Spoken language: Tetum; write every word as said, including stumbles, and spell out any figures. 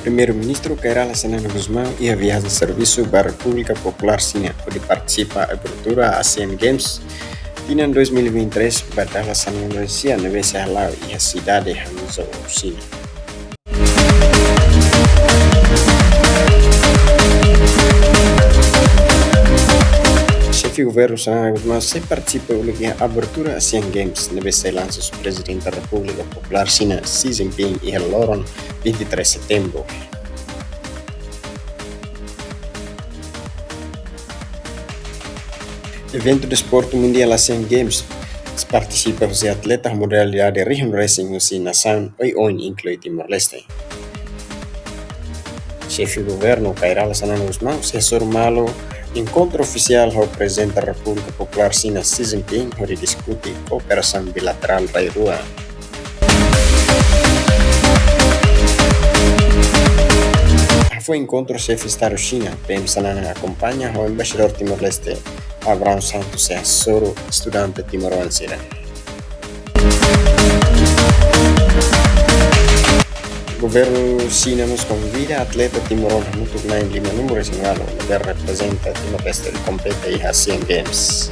Primeiru-Ministru Kay Rala Xanana Gusmão iha viajen servisu ba Repúblika Populár Xina, hodi partisipa abertura Asian Games tinan dois mil e vinte e três, ba dala sanulu-resin-sia, ne'ebé sei hala'o iha sidade Hangzhou, Xina. Xefe Governu Xanana Gusmão sei partisipa uluk iha abertura Asian Games, ne'ebé sei lansa husi Prezidente Repúblika Populár Xina, Xi Jinping, iha loron vinte e três Setembru. Eventu desportu mundiál Asian Games, partisipa husi atleta modalidade rihun resin husi nasaun oioin, inklui Timor-Leste. Xefe Governu Kay Rala Xanana Gusmão sei hasoru malu enkontru ofisiál ho Prezidente Repúblika Populár Xina, Xi Jinping, hodi diskute kooperasaun bilaterál rai rua. Hafoin enkontru, Xefe Estadu Xina, P M Xanana, akompaña ho Embaixadór Timor-Leste, Abrão Santos, sei hasoru estudante timoroan sira. Governu Xina mós konvida atleta timoroan hamutuk na'in lima-nulu-resin-ualu, ne'ebé reprezenta Timor-Leste, hodi kompete iha Asian Games.